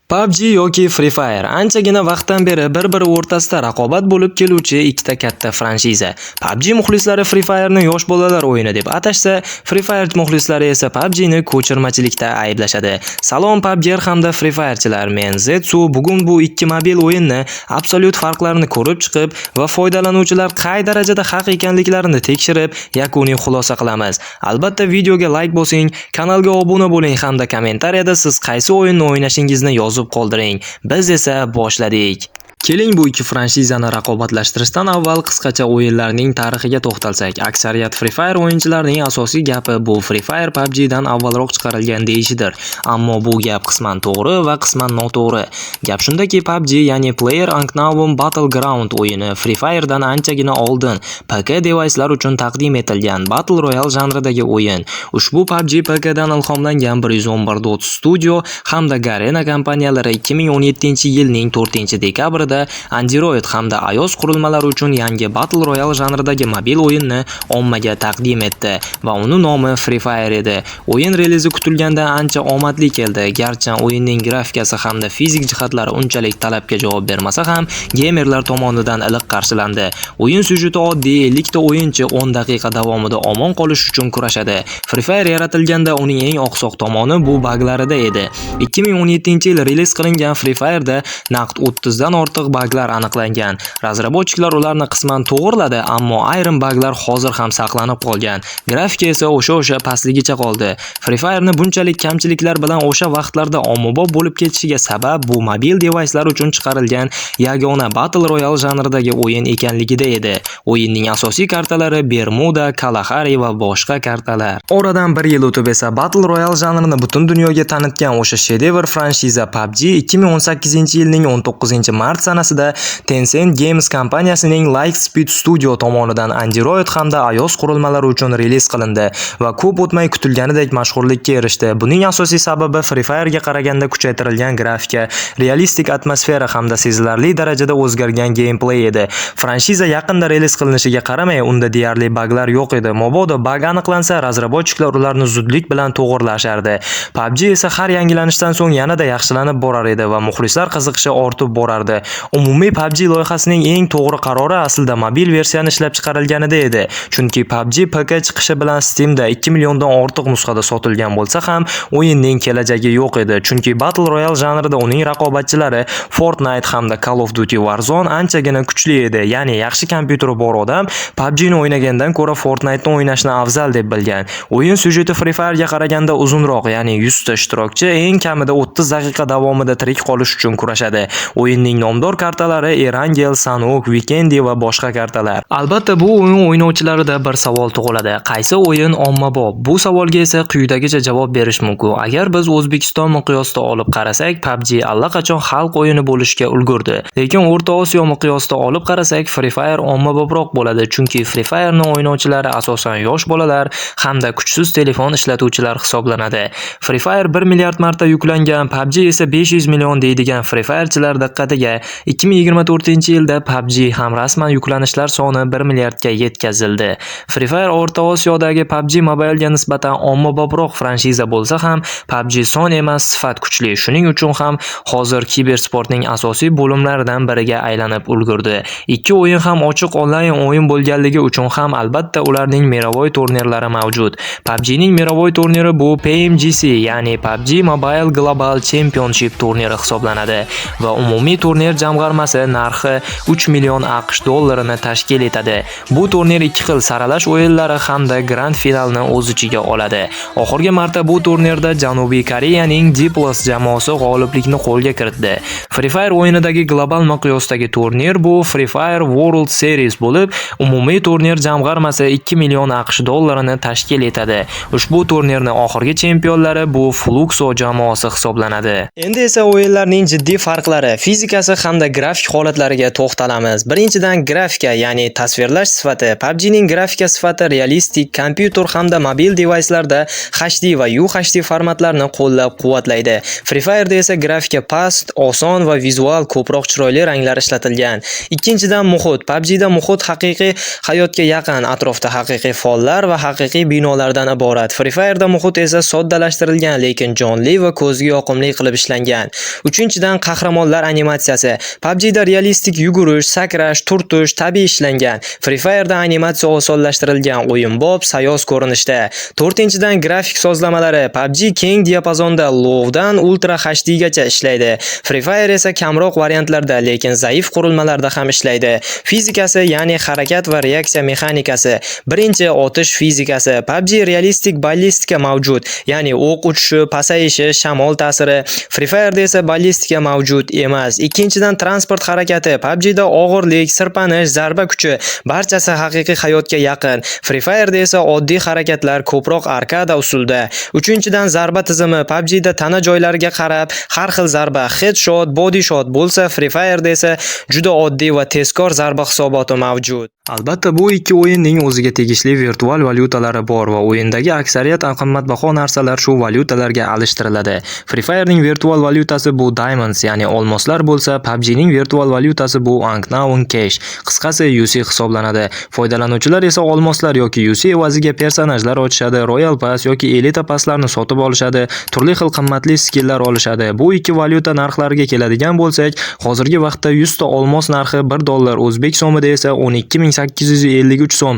PUBG yoki Free Fire anchagina vaqtdan beri bir-biri o'rtasida raqobat bo'lib keluvchi ikkita katta franshiza. PUBG muxlislari Free Fire'ni yosh bolalar o'yini deb atashsa, Free Fire muxlislari esa PUBG'ni ko'chirmachilikda ayblashadi. Salom, PUBGer hamda Free Firechilar, men Zetsu. Bugun bu ikki mobil o'yinni absolyut farqlarini ko'rib chiqib va foydalanuvchilar qay darajada haq ekanliklarini tekshirib, yakuniy xulosa qilamiz. Albatta, videoga like bosing, kanalga obuna bo'ling hamda kommentariyada siz qaysi o'yinni o'ynashingizni yozib qoldiring. Biz esa boshladik. Keling, bu ikki franshizani raqobatlashtirishdan avval qisqacha o'yinlarning tarixiga to'xtalsak. Aksariyat Free Fire o'yinchilarining asosiy gapi bu Free Fire PUBG'dan avvalroq chiqarilgan deyishidir. Ammo bu gap qisman to'g'ri va qisman noto'g'ri. Gap shundaki, PUBG, ya'ni Player Unknown Battleground o'yini Free Fire'dan anchagina oldin PC devayslar uchun taqdim etilgan Battle Royale janridagi o'yin. Ushbu PUBG PKdan ilhomlangan 111 Dot Studio hamda Garena kompaniyalari 2017-yilning 4-dekabrida Android hamda iOS qurilmalari uchun yangi Battle Royale janridagi mobil o'yinni ommaga taqdim etdi va uni nomi Free Fire edi. O'yin relizi kutilgandan ancha omadli keldi. Garchi o'yinning grafikasi hamda fizik jihatlari unchalik talabga javob bermasa ham, geymerlar tomonidan iliq qarshilandi. O'yin syujeti oddiy: 50 ta o'yinchi 10 daqiqa davomida omon qolish uchun kurashadi. Free Fire yaratilganda uning eng oqsoq tomoni bu baglarida edi. 2017-yil reliz qilingan Free Fire'da naqd 30 dan ortiq baglar aniqlangan. Разработчик lar ularni qisman to'g'riladi, ammo ayrim baglar hozir ham saqlanib qolgan. Grafika esa o'sha-o'sha pastligicha qoldi. Free Fire'ni bunchalik kamchiliklar bilan o'sha vaqtlarda ommabop bo'lib ketishiga sabab bu mobil devayslar uchun chiqarilgan yagona Battle Royale janridagi o'yin ekanligida edi. O'yinning asosiy kartalari Bermuda, Kalahari va boshqa kartalar. Oradan bir yil o'tib esa Battle Royale janrini butun dunyoga tanitgan o'sha shedevr franshiza PUBG 2018-yilning 19-mart sanasida Tencent Games kompaniyasining Lightspeed Studio tomonidan Android hamda iOS qurilmalari uchun reliz qilindi va ko'p o'tmay kutilganidek mashhurlikka erishdi. Buning asosiy sababi Free Fire'ga qaraganda kuchaytirilgan grafika, realistik atmosfera hamda sezilarli darajada o'zgargan gameplay edi. Franshiza yaqinda reliz qilinishiga qaramay, unda deyarli baglar yo'q edi. Mabodo bag aniqlansa, разработчик lar ularni zudlik bilan to'g'irlashardi. PUBG esa har yangilanishdan so'ng yanada yaxshilanib borar edi va muxlislar qiziqishi ortib borardi. Umumiy PUBG loyihasining eng to'g'ri qarori aslida mobil versiyani ishlab chiqarilganida edi. Chunki PUBG PC chiqishi bilan Steamda 2 milliondan ortiq nusxada sotilgan bo'lsa ham, o'yinning kelajagi yo'q edi. Chunki Battle Royale janrida uning raqobatchilari Fortnite hamda Call of Duty Warzone anchagina kuchli edi. Ya'ni yaxshi kompyuteri bor odam PUBG'ni o'ynagandan ko'ra Fortnite'ni o'ynashni afzal deb bilgan. O'yin syujeti Free Fire'ga qaraganda uzunroq, ya'ni 100 ta ishtirokchi eng kamida 30 daqiqa davomida tirik qolish uchun kurashadi. O'yinning nomdor kartalari Erangel, Sanhok, Vikendi va boshqa kartalar. Albatta, bu o'yin o'ynovchilarida bir savol tug'iladi. Qaysi o'yin ommabop? Bu savolga esa quyidagicha javob berish mumkin. Agar biz O'zbekiston miqyosida olib qarasak, PUBG allaqachon xalq o'yini bo'lishga ulgurdi. Lekin O'rta Osiyo miqyosida olib qarasak, Free Fire ommabobroq bo'ladi, chunki Free Fire'ni o'ynovchilari asosan yosh bolalar hamda kuchsiz telefon ishlatuvchilar hisoblanadi. Free Fire 1 milliard marta yuklangan, PUBG esa 500 million deydigan Free Firechilar diqqatiga, 2024-yilda PUBG ham rasman yuklanishlar soni 1 milliardga yetkazildi. Free Fire O'rta Osiyodagi PUBG Mobile'ga nisbatan ommabobroq franshiza bo'lsa ham, PUBG son emas, sifat kuchli. Shuning uchun ham hozir kibersportning asosiy bo'limlaridan biriga aylanib ulgurdi. Ikki o'yin ham ochiq onlayn o'yin bo'lganligi uchun ham albatta ularning мировой turnirlari mavjud. PUBG'ning мировой turniri bu PMGC, ya'ni PUBG Mobile Global Championship turniri hisoblanadi va umumiy turnir jamg'armasi narxi 3 million AQSh dollarini tashkil etadi. Bu turnir ikki xil saralash o'yinlari hamda grand finalni o'z ichiga oladi. Oxirgi marta bu turnirda Janubiy Koreyaning Dplus jamoasi g'oliblikni qo'lga kiritdi. Free Fire o'yinidagi global miqyosdagi turnir bu Free Fire World Series bo'lib, umumiy turnir jamg'armasi 2 million AQSh dollarini tashkil etadi. Ushbu turnirning oxirgi chempionlari bu Fluxo jamoasi hisoblanadi. Endi esa o'yinlarning jiddiy farqlari, fizikasi hamda hamda grafik holatlariga to'xtalamiz. Birinchidan, grafika, ya'ni tasvirlash sifati. PUBG'ning grafika sifati realistik, kompyuter hamda mobil devayslarda HD va UHD formatlarni qo'llab-quvvatlaydi. Free Fire'da esa grafika past, oson va vizual ko'proq chiroyli ranglar ishlatilgan. Ikkinchidan, muhit. PUBG'da muhit haqiqiy hayotga yaqin, atrofda haqiqiy follar va haqiqiy binolardan iborat. Free Fire'da muhit esa soddalashtirilgan, lekin jonli va ko'zga yoqimli qilib ishlangan. Uchinchidan, qahramonlar animatsiyasi. PUBG'da realistik yugurish, sakrash, turtish tabiiy ishlangan. Free Fire'da animatsiya osonlashtirilgan, o'yinbop, sayoz ko'rinishda. To'rtinchidan, grafik sozlamalari. PUBG keng diapazonda Low'dan Ultra HD gacha ishlaydi. Free Fire esa kamroq variantlarda, lekin zaif qurilmalarda ham ishlaydi. Fizikasi, ya'ni harakat va reaksiya mexanikasi. Birinchi, otish fizikasi. PUBG realistik ballistika mavjud, ya'ni o'q uchishi, pasayishi, shamol ta'siri. Free Fire'da esa ballistika mavjud emas. Ikkinchidan, transport harakati. PUBG'da og'irlik, sirpanish, zarba kuchi barchasi haqiqiy hayotga yaqin. Free Fire'da esa oddiy harakatlar ko'proq arkada usulda. Uchinchidan, zarba tizimi. PUBG'da tana joylariga qarab har xil zarba, headshot, body shot bo'lsa, Free Fire'da esa juda oddiy va tezkor zarba hisoboti mavjud. Albatta, bu ikki o'yinning o'ziga tegishli virtual valyutalari bor va o'yindagi aksariyat qimmatbaho narsalar shu valyutalarga alishtiriladi. Free Fire'ning virtual valyutasi bu Diamonds, ya'ni olmoslar bo'lsa, PUBG'ning virtual valyutasi bu Unknown Cash, qisqasi UC hisoblanadi. Foydalanuvchilar esa olmoslar yoki UC evaziga personajlar ochishadi, Royal Pass yoki Elite Passlarni sotib olishadi, turli xil qimmatli skinlar olishadi. Bu ikki valyuta narxlariga keladigan bo'lsak, hozirgi vaqtda 100 ta olmos narxi 1 dollar, o'zbek so'mida esa 12 853 so'm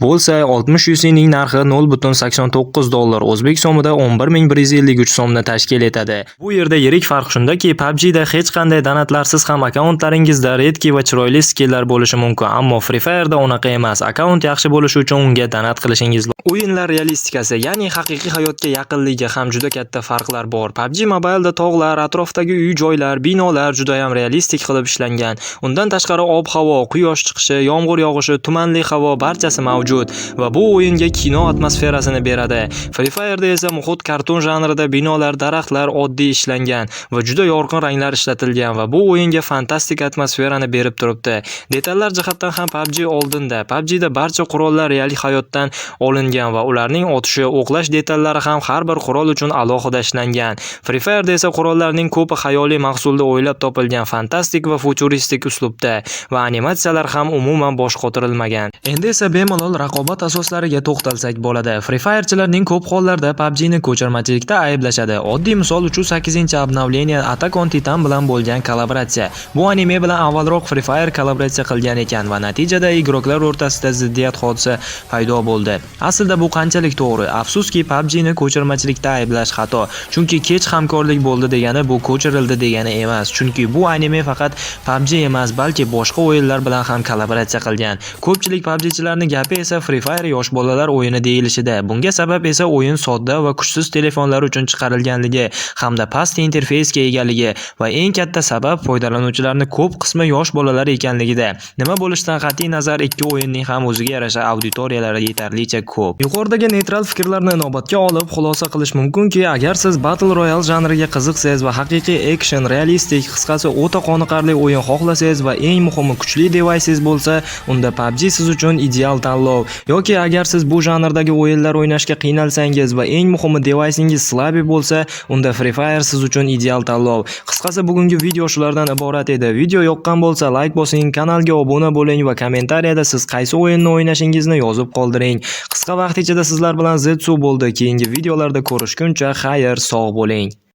bo'lsa, 60 UC ning narxi 0,89 dollar, o'zbek so'mida 11 153 so'mni tashkil etadi. Bu yerda yirik farq shundaki, PUBG'da hech qanday donatlarsiz ham akkauntlaringizda редкий va chiroyli skinlar bo'lishi mumkin, ammo Free Fire'da unaqa emas. Akkaunt yaxshi bo'lishi uchun unga donat qilishingiz. O'yinlar realistikasi, ya'ni haqiqiy hayotga yaqinligi ham juda katta farqlar bor. PUBG Mobile'da tog'lar, atrofdagi uy-joylar, binolar juda ham realistik qilib ishlangan. Undan tashqari ob-havo, quyosh chiqishi, yomg'ir yog'ishi, tumanli havo barchasi mavjud va bu o'yinga kino atmosferasini beradi. Free Fire'da esa muhit kartun janrida, binolar, daraxtlar oddiy ishlangan va juda yorqin ranglar ishlatilgan va bu o'yinga fantastik atmosferani berib turibdi. Detallar jihatdan ham PUBG oldinda. PUBG'da barcha qurollar real hayotdan olingan va ularning otishi, o'qlash detallari ham har bir qurol uchun alohida ishlangan. Free Fire'da esa qurollarning ko'pi xayoliy mahsulda o'ylab topilgan, fantastik va futuristik uslubda va animatsiyalar ham umuman bosh qotirilmagan. Endi esa bemalol raqobat asoslariga to'xtalsak bo'ladi. Free Fire'chilarning ko'p hollarda PUBG'ni ko'chirmachilikda ayblashadi. Oddiy misol uchun 8-обновление Attack on Titan bilan bo'lgan kollaboratsiya. Bu anime bilan avvalroq Free Fire kollaboratsiya qilgan ekan va natijada игрок lar o'rtasida ziddiyat hodisa paydo bo'ldi. Aslida bu qanchalik to'g'ri? Afsuski, PUBG'ni ko'chirmachilikda ayblash xato. Chunki kech hamkorlik bo'ldi degani bu ko'chirildi degani emas. Chunki bu anime faqat PUBG emas, balki boshqa o'yinlar bilan ham kollaboratsiya qilgan. Ko'pchilik PUBGchilarning gapi esa Free Fire yosh bolalar o'yini deyilishida. Bunga sabab esa o'yin sodda va kuchsiz telefonlar uchun chiqarilganligi hamda past interfeysga egaligi va eng katta sabab foydalanuvchilarning ko'p qismi yosh bolalar ekanligida. Nima bo'lishidan qat'iy nazar, ikki o'yinning ham o'ziga yarasha auditoriyalari yetarlicha ko'p. Yuqoridagi neytral fikrlarni inobatga olib, xulosa qilish mumkinki, agar siz Battle Royale janriga qiziqsangiz va haqiqiy action, realistik, qisqasi o'ta qoniqarli o'yin xohlasangiz va eng muhimi kuchli devaysingiz bo'lsa, unda PUBG siz uchun ideal tanlov. Yoki agar siz bu janrdagi o'yinlar o'ynashga qiynalsangiz va eng muhimi devaysingiz слабый bo'lsa, unda Free Fire siz uchun ideal tanlov. Qisqasi, bugungi video shulardan iborat edi. Video yoqqan bo'lsa, like bosing, kanalga obuna bo'ling va kommentariyada siz qaysi o'yinni o'ynashingizni yozib qoldiring. Qisqa vaqt ichida sizlar bilan Zetsu bo'ldi. Keyingi videolarda ko'rishguncha xayr, sog' bo'ling.